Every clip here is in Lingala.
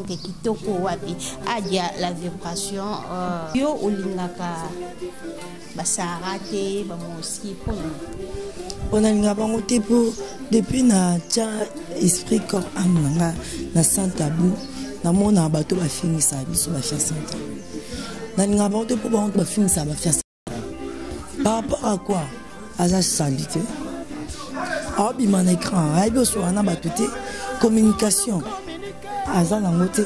Donc kitoko wapi Adia la vibration euh, yo olingaka basara te bamoski mpo na mpo nalinga bango te mpo depuis na tya esprit corps ame na nga na sans tabou namonaka bato bafingisaka biso bafia sans tabou nalingaka bango te mpo bango bafingisaka bafia par rapport à quoi aza sali te aobima na écran ayebi osoka na bato te communication aza nango te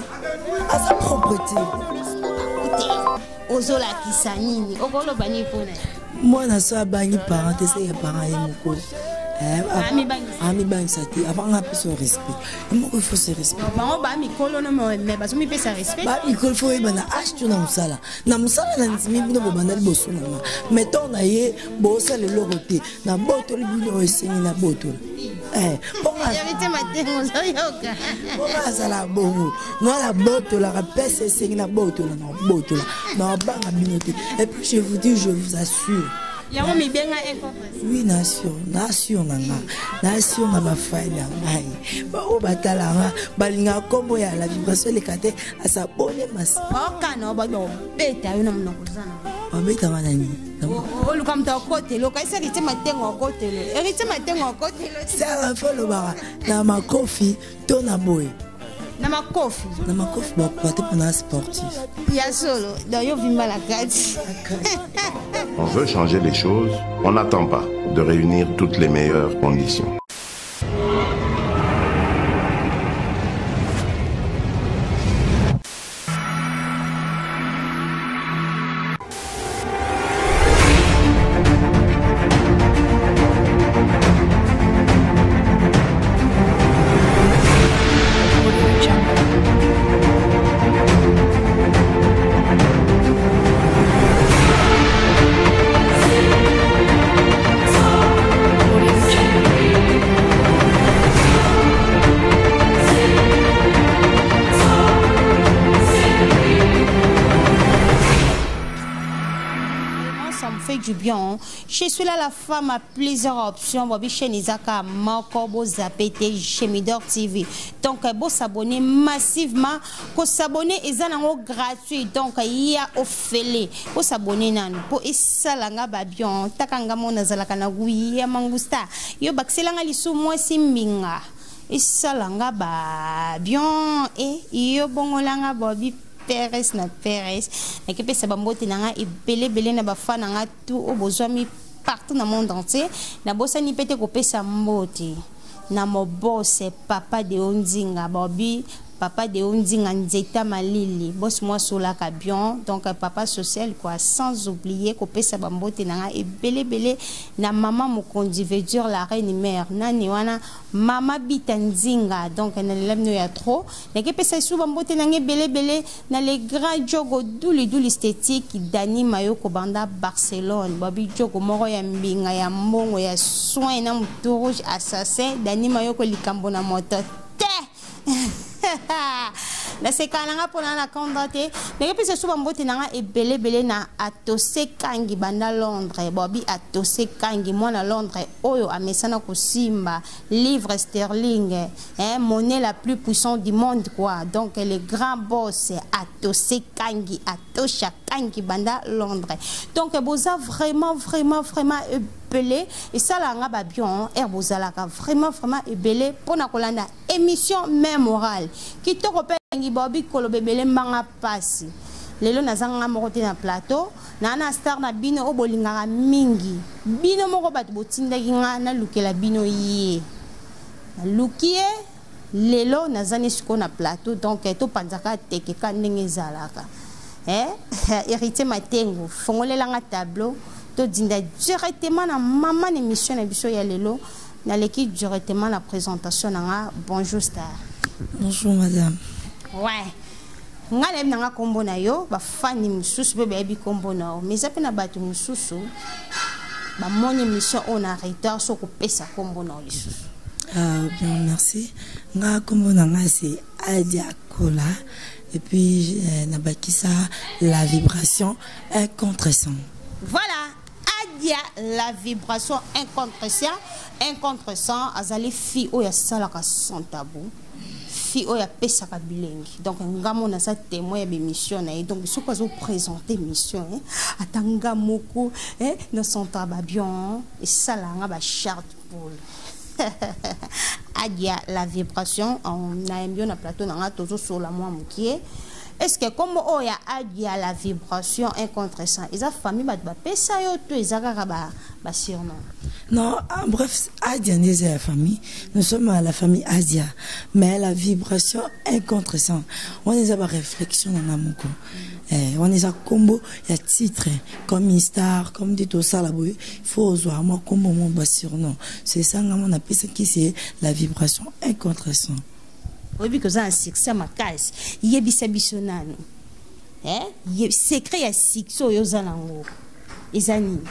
aza propre te ozolakisa nini okoloba nini mpona mwana so abangi parent te seke parent ye moko eh, amibangisa te avant nga apesa respect moko il faut se respect bango bamikolo no mais bazomipesa respect bamikolo fo oyeba na age to na mosala na mosala na ndimi bino bobanda liboso na nga mais ntango na ye bosala eloko te nabotoli bino oyo esengi nabotola eh, mponga azala bongo nga nabotolaka pese esengi nabotola nabotola nabanga bino te et puis je vous dis je vous assure yango mibenga oui nassure nassure na nga nassure na bafai na ngai baoyo batala nga balingaka nkombo ya la vibration eleka te asabone masi okana obeta yo na monoko oza na babetaka na nini oluka moto akotelo okaisi héritier matengo akotelo héritier matengo akotelo sara fo olobaka na makofi to na boye na makofi na makofi bakoka te mpona sportif ya solo donc yo vimba na kati On veut changer les choses, on n'attend pas de réunir toutes les meilleures conditions. du bien. Je suis là la femme à plusieurs options. Bobi chaîne Isaka moko bo zappé te chez Midor TV. Donc bo s'abonner massivement. Ko s'abonner eza nango gratuit. Donc ya ofele. Bo s'abonner nanu po esala nga ba bien. Taka nga mona zalaka na guya mangusta. Yo bakisela nga lisu mwasi mbinga. Esala nga ba bien e yo bongola nga bobi Perez na Perez. Nakipesa bambote na nga ebele ebele na bafa na nga tout oyo bozwami partout na monde entier. Nabosani mpe te kopesa mbote na mobose papa Deo Nzinga bobi papa Deo Nzinga nzeta malili boss moi solaka bien donc papa social quoi sans oublier kopesa bambote na nga ebele ebele na mama mokonzi veut dire la reine mère nani wana mama Bita Nzinga donc nalela bino ya trop nakepesa lisusu bambote na nga ebele ebele na le grand jogo duli duli esthétique Dani Mayoko banda Barcelone babi jogo moko ya mbinga ya mbongo ya soin na mutu rouge assassin Dani Mayoko likambo na moto te naseka na nga mpona na kanda te nakepesa lisusu bambote na nga ebele ebele na Atose Kangi banda Londres babi Atose Kangi mwana Londres oyo amesana kosimba livre sterling hein, monnaie la plus puissante du monde quoi donc le grand boss Atose Kangi Atosha Kangi banda Londres donc boza vraiment vraiment vraiment ebele esala nga ba bien er bozalaka vraiment vraiment ebele mpona kolanda émission même morale kitoko mpe elengi baobi koloba ebele mbanga pasi lelo naza nga moko te na plateau na na star na bino oyo bolingaka mingi bino moko bato botindaki nga nalukela bino ye naluki ye lelo naza ne sikoyo na plateau donc topanzaka teke ka ndenge ezalaka eh? Héritier Matengo fongolela nga tableau todinda directement na mama na émission na biso ya lelo naleki directement na présentation na nga. Bonjour star. Bonjour madame. Ouais, nga nayebi na nga nkombo na yo, bafani mosusu mpe bayebi nkombo na yo, mais eza mpe na bato mosusu bamoni émission oyo na retard so kopesa nkombo na yo lisusu. Ah, bien, merci. Nga nkombo na nga c'est Adia Kola et puis nabakisa la vibration 1 contre 100. Voilà, Adia la vibration 1 contre 100, 1 contre 100 azali fille oyo asalaka sans tabou. Fille oyo apesaka bilengi. Donc nga moko naza témoin ya bémission na ye. Donc soki azo présenter mission, eh, ata nga moko, eh, na sentaka ba bien, esalaka nga ba charte poule. Adia la vibration, nayambi yo na plateau na nga, tozosola mwa mokie. Est-ce que kombo oyo ya Adia la vibration 1 contre 100 eza famille bato bapesa yo to eza kaka ba surnom? Non, ah, bref, Adia nde eza ya famille. Nous sommes à la famille Adia, mais la vibration 1 contre 100 wana eza baréflexion na nga moko. Wana eza kombo ya titre, comme une star, comme nde tosala boye, faut ozwa mwa kombo mo basurnom. C'est ça, nga mo napesaki, c'est la vibration 1 contre 100. Oyebi koza na succès makasi. Yebisa biso nano, eh? Secret ya succès oyo oza nango eza nini?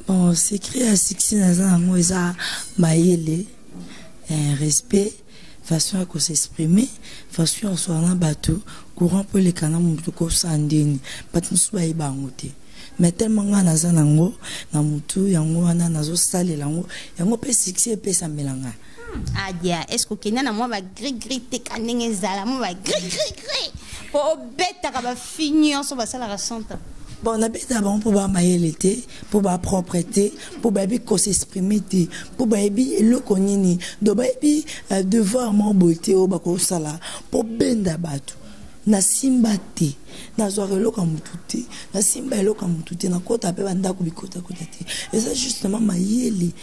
Bon, secret ya succès naza nango eza mayele, respect, façon ya kos'exprimer, façon ya koswala na bato, courant mpo eleka na motu, kosala ndeni bato mosusu bayeba yango te. Mais tellement ngai naza nango na motu, yango wana nazosalela yango, yango mpe succès epesamela ngai. Adia, est ce que okenda na mwa bagris-gris te, ka ndenge ezala mwa bagris-gris-gris mpo obetaka bafille nyonso basalaka santa? Bon, nabetaka bango mpo baa mayele te, mpo bapropre te, mpo bayebi kos'exprimer te, mpo bayebi eloko nini. Donc bayebi devoir moko boye te oyo bakosala mpo benda bato. Nasimba te, nazwaka eloko ya motu te, nasimba eloko ya motu te, nakota mpe bandako bikotakota te. Eza justement mayele,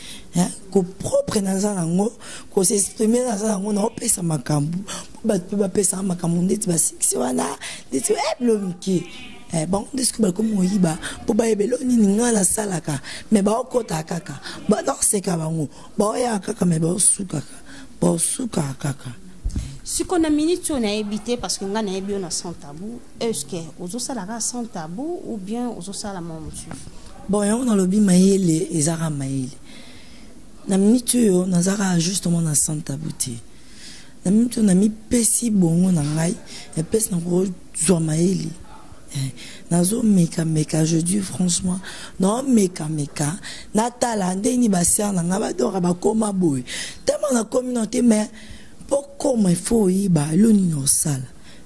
kopropre naza nango, kos'exprimer naza nango, naopesa makambo mpo bato mpe bapesaka makambo ndeti basikisi wana, ndeti bilo mike. Bango nde soki bakomi koyiba mpo bayeba eloko nini ngai nasalaka, me baokɔta kaka, baoseka bango, baoyaka kaka, me baosukaka, baosukaka kaka. Sikoyo na minute oyo nayebi te, parce que ngai nayebi yo na Sans Tabou. Est ce que ozosalaka Sans Tabou ou bien ozosala mwa mosusu? Bon, yango nalobi, mayele ezaka mayele. Na minute oyo nazaka justement na Sans Tabou te. Na minute oyo namipesi bongo na ngai, epesi na kozwa mayele, nazomekameka. Je dis franchement, naomekameka, natala ndenge basere na ngai badoka bakóma boye. Tellement nakomi na te, mais mpo koma ifo oyeba elo nini osala.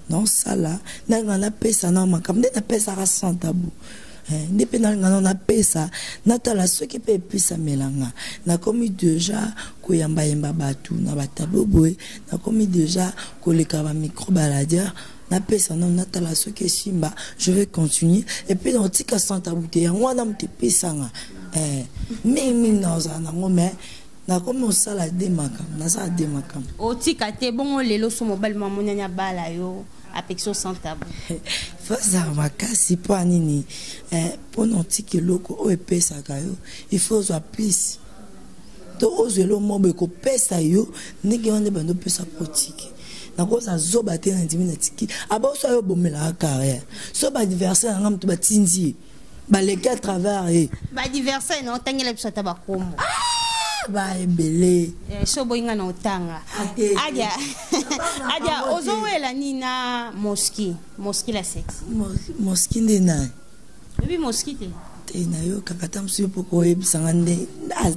Naosala ndenge napesa na makambo nde napesaka Sans Tabou, nde mpe nalinga na napesa, natala soki mpe epesamelanga. Nakomi déjà koyambayamba bato na batableau boye, nakomi déjà koleka bamicro baladeur. Napesa nano, natala soki esimba, je vais continuer. Et puis naotika Sans Tabou te. Yango wana moto epesanga mingimingi, naozala nango, mais nakomi osala de makambo, nasala de makambo. Otika te. Bongo lelo so mobali mamonani abala yo, apekisi yo Sans Tabou? Fazala makasi. Mpo anini? Mpona otika eloko oyo epesaka yo, il faut ozwa plus to ozwa eloko moko boye ekopesa yo ndenge wana nde bando opesa mpo otiki. Nakoza zoba te, na ndimi natiki. Aboso ayo obomelaka carrière, so baadversaire nanga moto batindi ye, baleki à travers ye. Baadversaire na otangela biso ata bakombo? Baebele. So boyinga na otanga. Adia, Adia, ozowela nini na Moski, Moski la sexy? Moski nde nani? Oyebi Moski te? Te, nayokaka ata mosusu mpo koyebisanga nde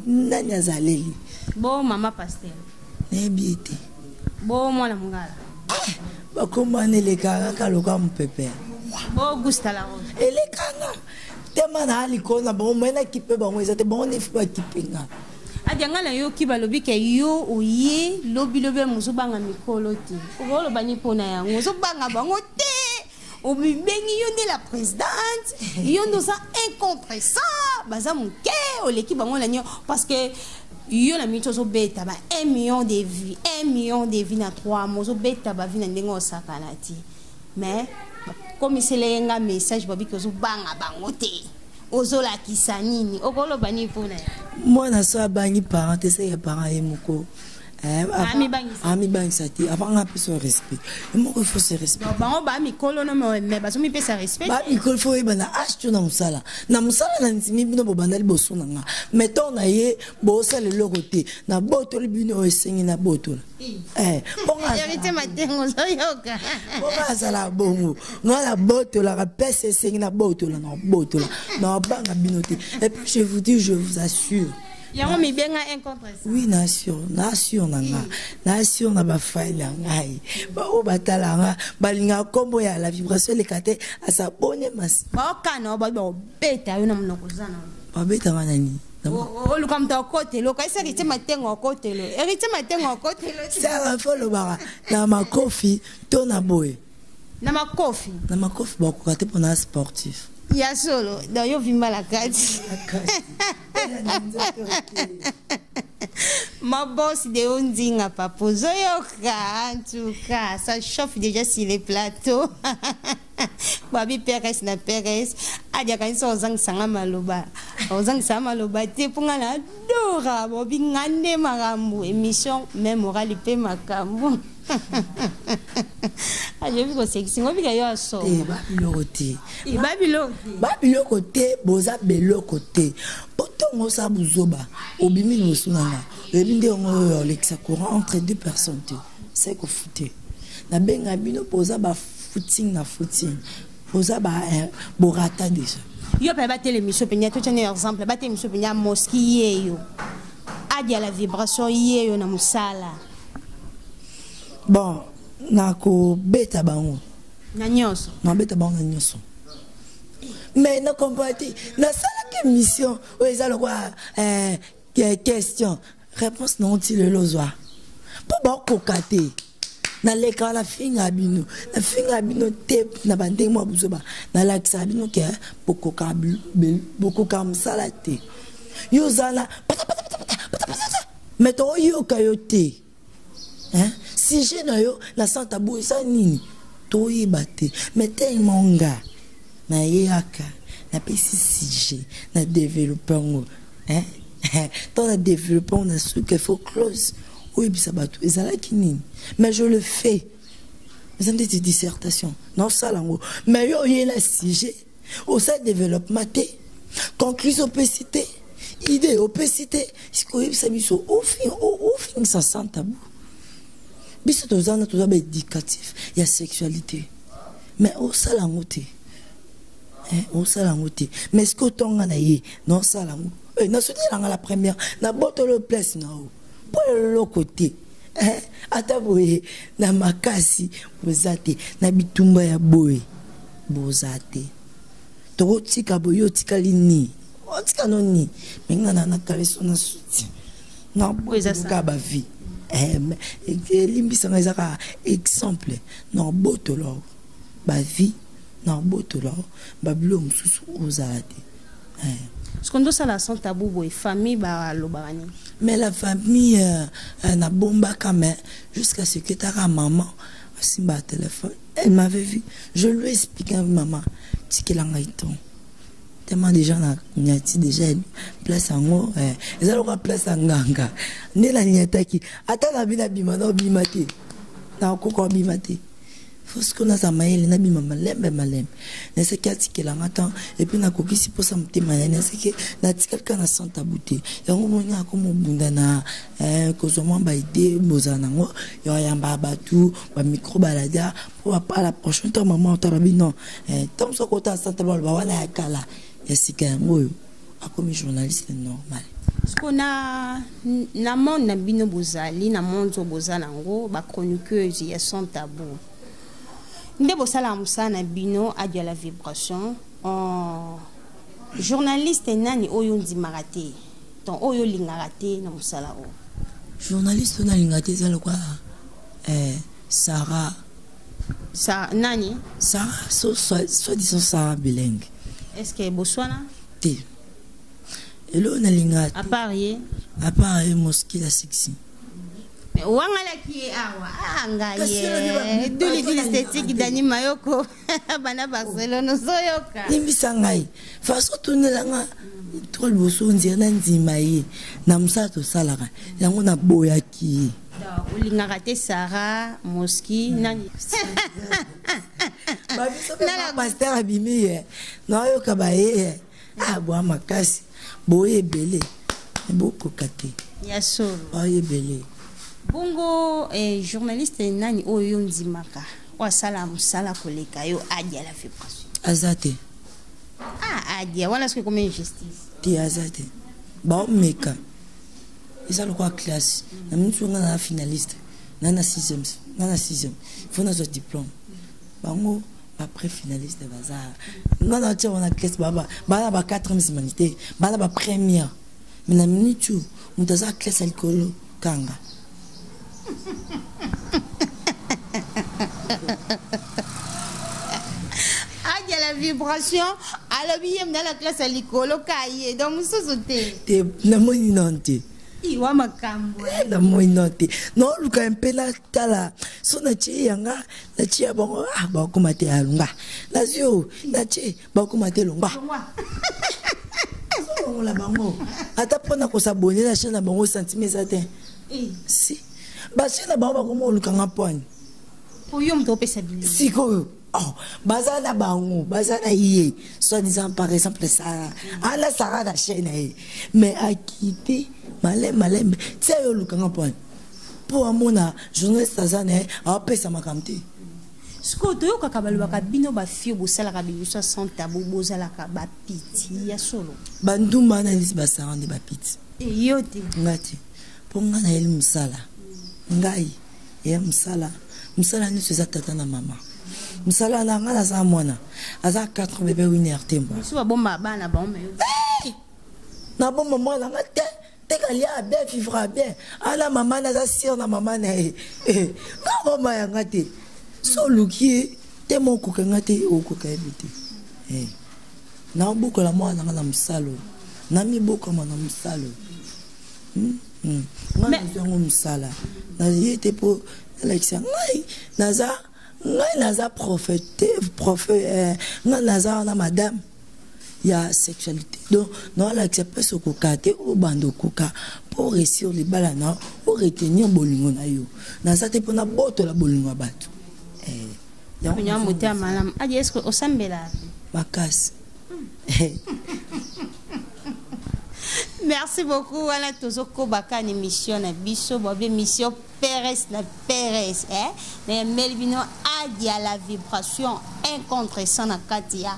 nani azaleli. Bo mama pasteur? Nayebi ye te. Bo mwana mongala? Bakombo wana elekaka kaka loka mopepe. Bo Gusta la Rose? Elekanga tema na likolo na bango, moye nakipe bango eza te, bango nefi bakipe nga. Adia, ngai nayoki balobi ke yo oye lobilobi, mozobanga mikolo te. Okoloba ni mpona yango? Ozobanga bango te, obibengi yo nde la présidente, yo nde oza incompressant, baza moke, oleki bango na nio, parce que yo na miniti ozobeta ba 1 million de vues, 1 million de vues na 3 mois, ozobeta bavues na ndenge osakana ti. Mais komisela ye nga message, babiki ozobanga bango te, ozolakisa nini? Okoloba nini mpona ya Mwana so abangi parent te, seke parent ye moko amibangisa te. Avant nga apesa respect, ye moko il faut se respecter. Bango bamikolo no, mais bazomipesa respect. Bamikolo, faut oyeba na age to na mosala, na mosala na ndimi bino bobanda liboso na nga, mais ntango na ye bosala eloko te, nabotoli bino oyo esengi nabotola. Héritier Matengo, ozoyoka? Mponga azala bongo, nga nabotolaka pese esengi nabotola, nabotola, nabanga bino te. Et puis je vous dis, je vous assure. Yango mibenga 1 contre 100. Oui, na sûr, na sûr na nga. Na sûr na ba file na ngai. Ba oyo batala nga, balinga kombo ya la vibration eleka te, asabone mas. Baokana ba beta yo na monoko za na. Babeta nga nani? Oluka moto akotelo okaisi Héritier Matengo akotelo, Héritier Matengo akotelo. Sara, fo olobaka na makofi to na boye? Na makofi. Na makofi bakoka te mpona sportif. Ya solo, donc yo vimba na kati. Ma boss de Ondinga Papo Zoyoka, en tout cas, ça chauffe déjà sur les plateaux. Babi Perez na Perez, Adia kanisa ozangisanga maloba. Ozangisanga maloba te mpo nga na adora bobi nga nde makambo émission même morali mpe makambo. Ayebi kosekisi ngo bika yo aso. Te, babiloko te. Babiloko. Babiloko te, boza beloko te. Po ntongo osala buzoba, obimi liboso na nga. Oyebi nde yango oyo olekisa courant entre deux personnes te. C'est kofute. Nabenga bino boza ba footing na footing. Boza ba borata déjà. Yo pe batele émission pe nyato tchane exemple, batele émission pe nya moski yeyo. Adia la vibration yeyo na musala. Bon, nakobeta bango. Na nyonso. Nabeta bango na nyonso. Mais na comprendre te, nasalaki émission oyo eza lokola question réponse nango ti lelo ozwa. Mpo bakoka te. Nalekaka nafinga bino, nafinga bino te na bandenge mwa buzoba, nalakisaka bino ke bokoka mosala te. Yo ozala pata pata pata pata pata pata, mais toyoka yo te. Hein? Sujet na yo na sans tabou eza nini? Toyeba te. Mais tellement nga na yeyaka napesi sujet na développer yango. Hein? Tant na développer on a su qu'il faut close. Oyebisa bato ezalaki nini? Mais je le fais. Eza ndeti dissertation. Nasala yango. Mais yo oyela sujet, osala développement te, conclusion opesi te, idée opesi te, sikoyo oyebisa biso ofingisa sans tabou. Biso toza na toza ba éducatif ya sexualité. Mais osala yango te. Hein, osala yango te. Mais ce que otonga na ye, non osala yango. Nasoutenir nga la première, na botolo place na yo. Po eloko te. Hein, ata boye na makasi boza te, na bitumba ya boye boza te. Tokotika boye otikali ni. Otika no ni. Mais nga na kaleso na soutien. Na Eza ça. boka ba vie. Mais elimbisanga ezaka exemple na botolo ba vie na botolo ba bilo mosusu ozala te. Ce qu'on doit ça sans tabou boy famille ba lobaka ni. Mais la famille na bomba quand même jusqu'à ce que ta maman simba téléphone, elle m'avait vu, je lui ai expliqué maman tikela ngai ton. Tellement déjà na nyati déjà place yango, eza lokola place ya nganga. Nde na nyataki ata na bina bima na bima te. Na koko bima te. Faut ce qu'on a sa mayele na bima malembe malembe. Na ce qui a tikela nga temps et puis na kokisi posa motema na na ce que na tikela ka na sans tabou te. Yango moni akoma bunda na kozwa mwa ba idée boza nango ya yamba batu ba micro balada pour pas la prochaine temps maman otala bino. Tant so kota sans tabou ba wana ya kala ya sika yango oyo akomi journaliste normal. Parce qu'on a na monde na bino bozali na monde zo boza nango ba chroniqueuse ya sans tabou. Nde bosala mosala na bino adia la vibration. Journaliste nani oyo ndimaka te, ton oyo lingaka te na mosala oyo? Journaliste oyo nalingaka te eza lokola, Sarah. Sa, nani? Sarah, so, so, soi-disant Sarah Beleng. Est-ce que boswana? Te. Elo nalingaka te. À part ye? À part ye, Mosky la sexy. Mais wangalaki ye awa, ah, ngai Kasi ye. yo nde ba- Duli, duli, ba- esthétique, Dani Mayoko. Bana Barcelone, ozoyoka. Limbisa ngai. Façon tonela nga, trop liboso nzela na ndima ye. Na mosala tosalaka. Yango naboyaki ye. Donc, olingaka te Sarah, Mosky, nani? Ba biso pe ba pasteur abimi ye. Nayoka ba ye. Ah, boa makasi. Boye ebele. Bokoka te. Ya solo. Boye ebele. Bongo, journaliste nani oyo ndimaka? Oyo asala mosala koleka yo adia la vibration. Aza te. Ah, adia, wana soki ekomi injustice. Te, aza te. Baomeka. Eza lokola classe. Na minute oyo nga naza finaliste. Na na sixième, na na sixième. Faut nazwa diplôme. Bango ba pré-finaliste baza. Nga na tia wana classe ba ba ba ba quatrième humanité, ba ba première. Mais na minute oyo moto aza classe ya likolo kanga. Adia la vibration alobi ye mna la classe ya likolo ka ye donc mosusu te. Te namoni non te. Iwa makambo. Eh, namoni non te. Naoluka mpe natala so natie yanga natie ya bango ah bakoma te alonga nazwi oyo natie bakoma te longwa. Longola bango ata mpona kosabone na chaîne na bango sentime eza te. Si bachaîne na bango bakoma olukanga mpwani. Oyo moto opesa biloko. Sikoyo oh, baza na bango baza na ye soit disant par exemple Sarah ala Sarah na chaîne na ye mais akite malembe malembe tia yo olukanga mpwani mpo amona journaliste aza na ye aopesa makambo te. Sikoyo toyokaka balobaka bino bafio bosalaka bibiso ya sans tabou bozalaka bapiti ya solo. Bandumba wana nisi basara nde bapiti. Yo te. Nga te mpo nga nayeli mosala ngai ya mosala mosala nyonso eza tata na mama. Mosala na nga naza mwana aza 4 bébé winner te mbwa. Biso babomba bana bango mais nabomba mwana nga te. Teka lia bien vivra bien. Ala mama naza sire na mama na ye. Nga mama ya nga te. So oluki ye te mo okoka nga te okoka ye te. Naobokola mwana nga na mosalo. Namibokama na mosalo. Nga nazwi yango mosala. Naye te po nalakisa ngai naza ngai naza prophète prophète ngai naza wana madame ya sexualité. Donc nalakisa mpe sokoka te obanda okoka po réussir libala na o retenir bolingo na yo. Naza te mpona botola bolingo ya bato. Yango motema malamu. Adi est-ce que osambela? Makasi. Merci beaucoup. Wana tozokobaka na émission na biso bobe émission Pérez na Pérez eh na Melvino Adia la vibration un contre 100 na kati ya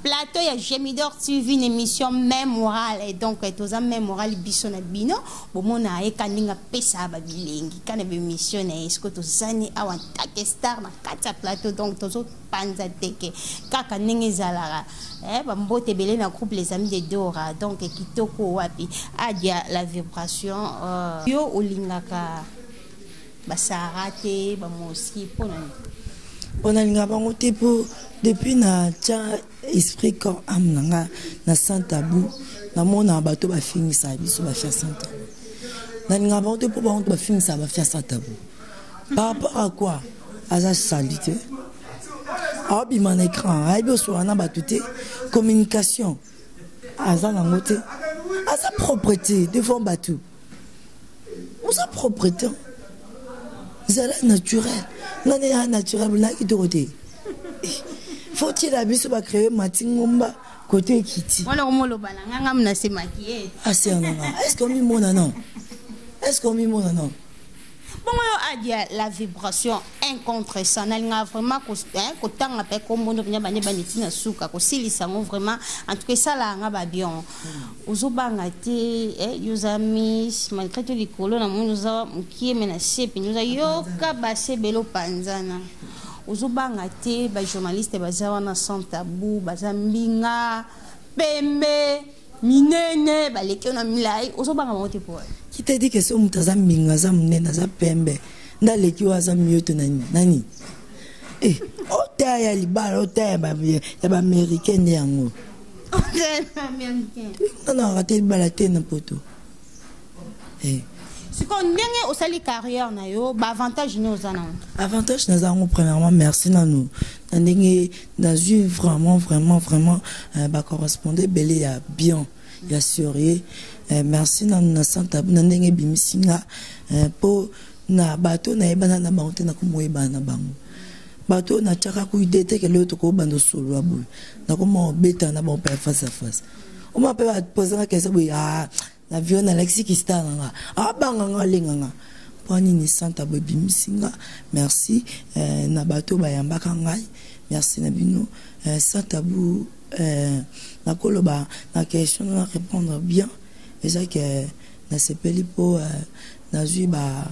plateau ya Gemidor TV une émission même morale et donc toza même morale biso na bino bomona eka ndinga pesa ba bilengi kana be émission na est-ce que tozani awa take star na kati ya plateau donc tozo panza teke kaka ndenge ezalaka eh ba mbote belé na groupe les amis de Dora donc kitoko wapi Adia la vibration yo olingaka ba Sarah te ba moski pona pona linga bango te po depuis na tia esprit corps âme na nga na sans tabou na mona bato ba fingisa biso ba fia sans tabou na linga bango te po bango ba fingisa ba fia sans tabou par rapport à quoi aza sali te aobima na écran ayebi osola na bato te communication aza nango te aza propreté devant bato oza propreté zala naturel nga nde ya naturel bolaki toko te faut tiela biso bacréer mati ngomba côté ekiti wana komoloba na nga nga mna se maquiller aser na nga est-ce que omimona non est-ce que omimona non bongo yo Adia la vibration un contre 100 nalinga vraiment kotanga mpe kombono mpenza bande baneti na suka kosilisa yango vraiment en tout cas esalaka nga babion ozobanga te yo oza miss malgré to likolo na moni oza mokie me na se mpenza oza yoka base ebele opanzana ozobanga te bajournaliste baza wana sans tabou baza mbinga pembe minene baleki yo na milai ozobanga bango te po qui t'a dit que so moto aza mbinga aza monene aza pembe nde aleki oyo aza mioto nani nani otaya ya libala otaya ya baaméricain nde yango nanaka te libala te na poto. Sikoyo ndenge osali carrière na yo baavantage nini oza nango? Avantage naza yango premièrement merci nanu na ndenge nazwi vraiment vraiment vraiment bacorrespondant ebele ya bien ya sérieux. Merci nanu na sans tabou na ndenge ebimisi nga mpo na bato nayebana na bango te nakomoyebana na bango bato natiaka kuide te ke lelo tokobanda osolola boye nakoma obeta na bango mpe face à face oma mpe baposanga question boye ah na vion nalakisi kistar na nga abanga nga alenga nga mpo nini sans tabou ebimisi nga. Merci na bato bayambaka ngai merci na bino. Sans tabou nakoloba na question na répondre bien eza ke Nasepeli mpo nazwi ba,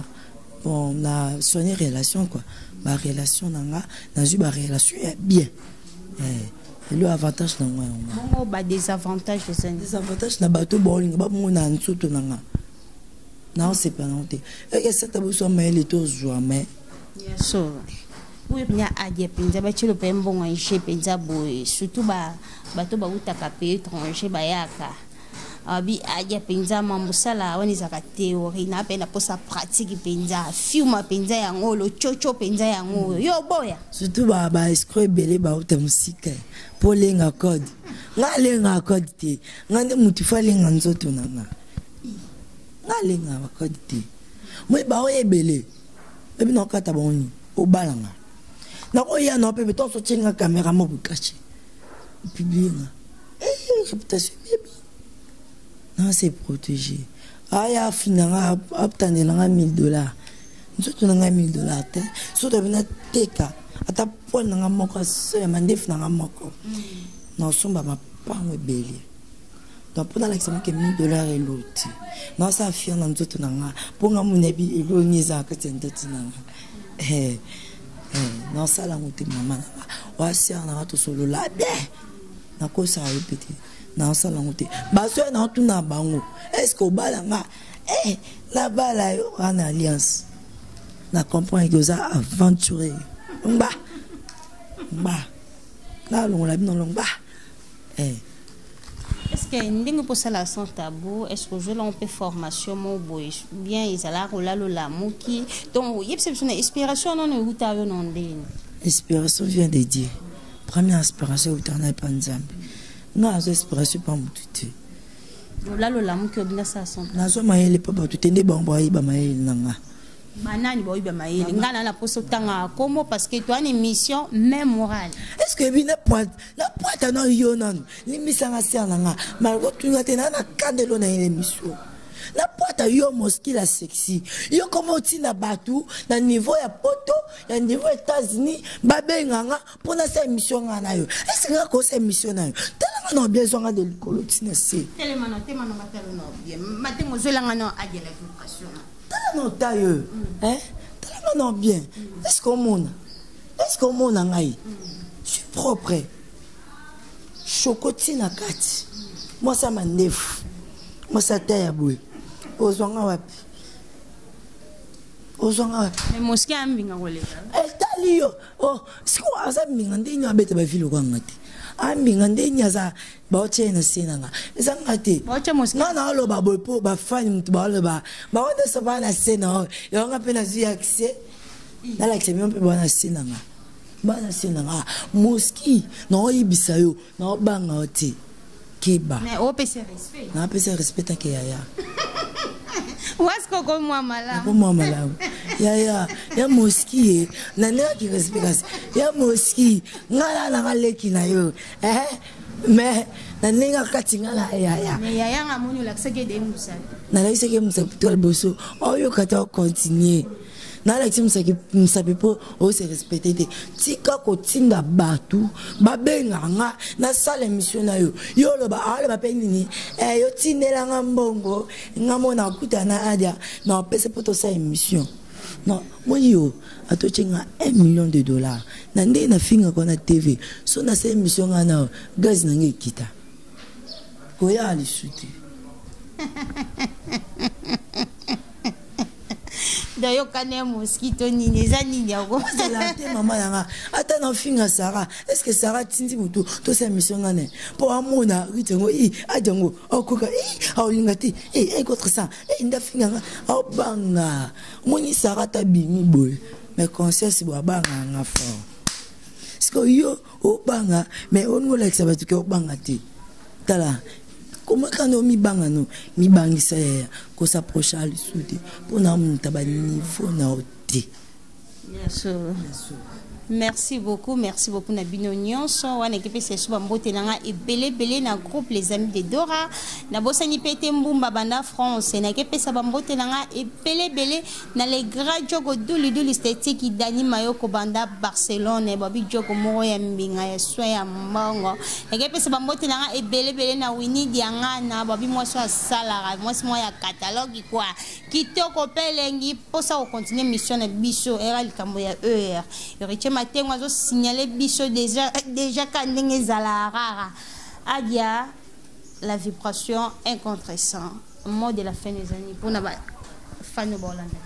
bon, na soigner relation quoi, ba relation na nga, nazwi ba relation ya bien. Elo avantage na ngo yango. Bongo ba désavantage eza nini? Désavantage na bato baolinga bamona nzoto na nga, naosepela nango te. Eke sata boso ya mayele tozwa mai. Ya solo, oyo mpenza adia mpenza batielo mpe mbongo ya je mpenza boye, surtout bato bautaka pays étranger bayaka abi adia mpenza mambosala wana ezalaka théorie na mpe na mposa pratique mpenza fiuma mpenza yango lococo mpenza yango oyo yo boya. Surtout ba escroc ebele bauta mosika mpo olenga code. Nga alenga code te, nga nde motu fo alenga nzoto na nga. Nga alenga bacode te, moi baoyo ebele ebi nakokata bango nini obalanga nakoya na pepe ntango sotienga caméra moko caché publie nga réputation ebebi. Na se protéger, aya afinda nga, atandela nga 1000 $, nzoto na ngai 1000 $ te. Soki toyebi nateka ata poil na nga moko ya mandefu na nga moko, naosomba mapango ebele. Donc mpo nalakisa moke 1000 $ elo te, naosala fier na nzoto na nga mpo nga mona yebi elo nini eza na kati ya nzoto na nga. Naosala yango te. Mama na nga oasiare na nga, tosolola bien, nakosaka yo mpe te, naosala yango te. Basoya naotuna bango: est ce que obala nga? Nabala yo wana alliance, na comprendre ke oza aventurier. Ngba ngba, nalongola bino longba. Est ce que ndenge mposala sans tabou, est ce que ozwela mpe formation mo boye bien ezalaka kolala olamuki? Donc oyebisa biso na inspiration nano euta yo na ndeni. Inspiration vient de Dieu. Première inspiration eutaka na epa Nzambe. Nga azwa inspiration mpa motu te. Olala olamuki, obina sala sans tabou? Nazwa mayele mpa bato te, nde bango bayeba mayele na nga. Banani baoyiba mayele? Ngai na poso otangaka kombo parce que toa na émission même morale. Est ce que ebi na pointe na pointe na yo nanu limbisanga ser na nga malgré otunga te na kandelo na ye émission na pointe yo moskila sexy yo koma otinda bato na niveau ya Poto, ya niveau États-Unis, babenganga mpo nasala émission nga na yo. Est ce que nga kosa émission na yo? Talanga na bien, zwanga de likolo ntina se. Telema na tema na batalo na bien matemo ozwelanga na adiela vibration. Tala na ota yo, talanga na bien. Est ce que omona, est ce que omona ngai? Je suis propre, shoko ntina kati, mwasi ya mandefu, mwasi ata ya boye. Ozwanga wapi? Ozwanga wapi? Mais moski ambinga koleka. Etali yo. Oh, sikoyo aza mbinga ndeni abeta bavile okwanga te, ambinga ndeni aza baotia ye na se na nga, eza nga te. Baotia moski. Nga na oloba boye mpo bafani motu baoloba bango nyonso baa na se na oyo yango. Nga mpe nazwi accès, nalakisa bino mpe baa na se na nga, baa na se na nga. Moski, naoyebisa yo, naobanga yo te, keba. Mais opesa respect. Naopesa respect take yaya. Wasko komwa malamu. Nakomwa malamu yaya ya moski ye na ndenge aki respect. Kasi ya moski, nga na nanga leki na yo, mais na ndenge akati nga na yaya. Mais yaya nga moni olakisaki ede mosapi. Nalakisaki ye mosapi to liboso oyoka te, ocontinue. Nalakisi mosapi mpo ose respecte te. Tika kotinda bato babenga nga nasala émission na yo. Yo oloba, aloba mpe nini? Yo tindelanga mbongo, nga mo nakuta na Adia na opesa mpo tosala émission. Non, moni yo atotie nga 1 million de dollars na ndenge nafingaka na TV. So nasala émission nga na gaz na nga ekita, koya lisu te. Dayokana ya moskito nini, eza nini yango? Ozala te mama na nga, ata nafinga Sara, est ce que Sara atindi motu tosala émission nga ne mpo amona rite yango i adi yango akoka i aolinga te e contre ça e nde afinga nga, aobanga. Omoni Sara ata bimi boye, mais conscience boye abanga nga fort. Sikoyo yo obanga, mais olingi olakisa bato ke obanga te. Tala koma kanda, omibanga no mibangisa yaya, kosapproche lisu te mpo na muta baniveau na yo te. Bien sûr. Merci beaucoup, merci beaucoup na bino nyonso. Wana ekepesa esu bambote na nga ebele ebele na groupe Les Amis de Dora. Na bosani pe te Mbumba banda France. Na ekepesa bambote na nga ebele ebele na les grands jogo duli duli esthétique Dani Mayoko banda Barcelone. Babi jogo moko ya mbinga ya soin ya mbongo. Ekepesa bambote na nga ebele ebele na Winnie Diangana. Babi mwasi asalaka, mwasi moko ya catalogue quoi. Kitoko pe elengi posa ko continuer mission na biso era likambo ya heure. Héritier Matengo azo signaler biso déjà déjà ka ndenge ezala rara. Adia la vibration un contre 100. Mot de la fin les amis pona ba fan bolanda.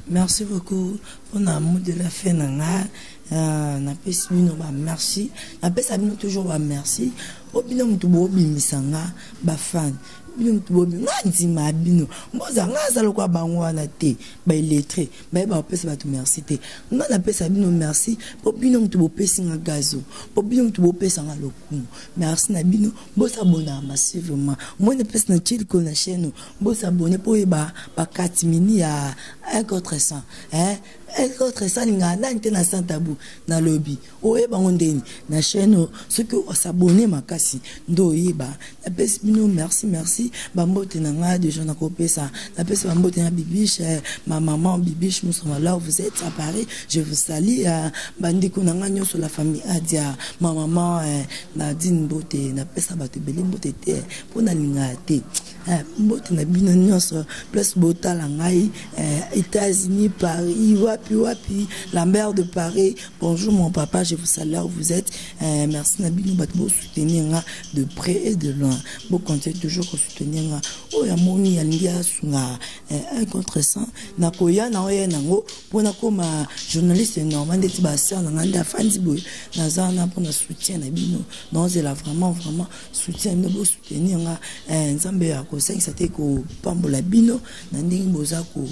Merci beaucoup pona mot de la fin na nga. Euh, napesi bino ba merci napesa bino toujours ba merci po bino motu bobimisa nga bafan bino motu bobi nga ndima bino mboza nga aza lokola bango wana te baillettre bayeba kopesa bato merci te nga napesa bino merci mpo bino motu bopesi nga gazo mpo bino motu bopesa nga lokumu merci na bino bosabona massivement moi napesi na tie likolo na chaîne bosabone mpo oyeba bakatimini ya 1 contre 100 eh? 1 contre 100 alingaka nani te na sans tabou nalobi oyeba yango ndeni na chaîne oyo soki osabone makasi nde oyeba napesi bino merci merci bambote na ngai deja nakopesa napesi bambote na bibiche eh, ma maman bibiche musama là où vous êtes à Paris je vous salue eh, bandeko na ngai nyonso la famille adia ma maman eh, Nadine mbote napesa bato ebele mbote te mpo nalingaka te Eh, mbote na bino nyonso place botala ngai eh, États-Unis Paris wapi wapi Lambert de Paris bonjour mon papa je vous salue où vous êtes eh, merci na bino bato bosoutenir nga de près et de loin bocontinue toujours kosoutenir nga oyo amoni alingi asunga un contre 100 nakoya na oya nango mpo nakoma journaliste normal ndeti basœur na ngai nde afandi boye naza wana mpona soutien na bino naozela vraiment vraiment soutien bino bosoutenir nga eh, nzambe akosangisa te kopambola bino na ndenge boza ko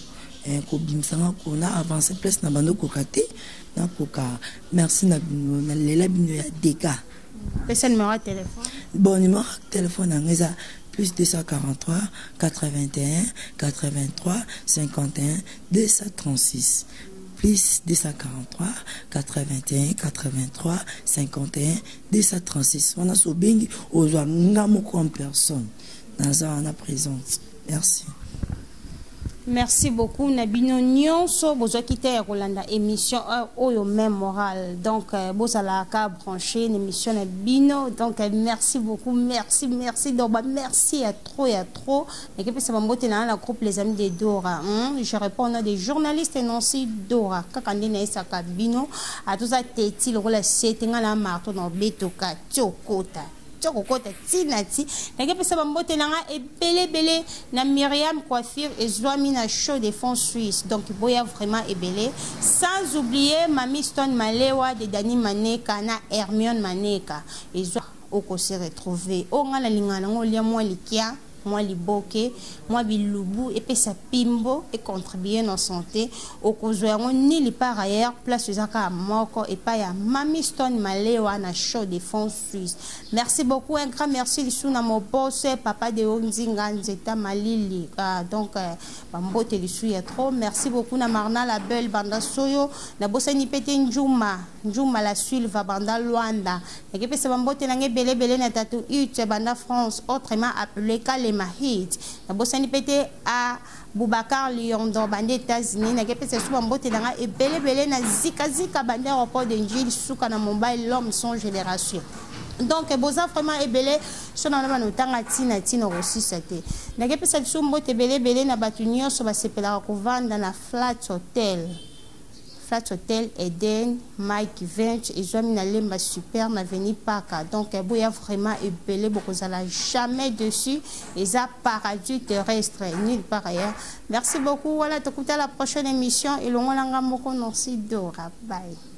eh, kobimisa nga kona avance place na bando koka te nakoka merci na bino nalela bino ya deka pesa numéro ya téléphone bon numéro ya téléphone yango eza plus 243 81 83 51 236 plus 243 81 83 51 236 wana so obengi ozwa nga moko en personne naza wana présente merci. Merci beaucoup na bino nyonso bozwaki te ya kolanda émission euh, oyo même morale donc euh, bozalaka branché na émission na bino donc euh, merci beaucoup merci merci donc ba merci ya trop ya trop nakepesa bambote na na groupe les amis de Dora hein? Je réponds au nom des journalistes Nancy Dora kaka nde nayesaka bino atoza teti lokola sete nga na marto na obetoka ti okota ti okokota ti na ti nakepesa bambote na nga ebele ebele na Myriam coiffure ezwami na show de fonds suisse donc boya vraiment ebele sans oublier Mami Stone Malewa de Dani Maneka na Hermione Maneka ezwa oko se retrouver oyo nga nalingaka nango olia mwa likia mwa liboke mwa bilubu epesa pimbo econtribue na santé okozwa yango nili par ailleurs place eza kaka moko epai ya Mami Stone Malewa na show de fonds suisse merci beaucoup un grand merci lisusu na mobose papa deo nzinga nzeta malili ah, donc euh, bambote lisusu ya trop merci beaucoup na marna la belle banda soyo nabosani mpe te njuma njuma la silva banda luanda nakepesa bambote na ngai ebele ebele na tatu ut banda france autrement appelé kalema hit nabosani mpe te a Boubacar Lyondo banda États-Unis nakepesa lisusu bambote na ngai ebele ebele na zikazika banda aéroport de Njili suka na Mumbai l'homme sans génération donc boza vraiment ebele so na wana otanga ntina ntina okosisa te nakepesa lisusu mbote ebele ebele na bato nyonso basepelaka kovanda na flat hotel Flat Hotel Eden Mike 20 ezwami na Lemba Super na Avenue Paka donc boya vraiment ebele bokozala jamais dessus eza paradis terrestre nulle part ailleurs merci beaucoup wana tokuta la prochaine émission elongo na nga moko Nancy Dora bye.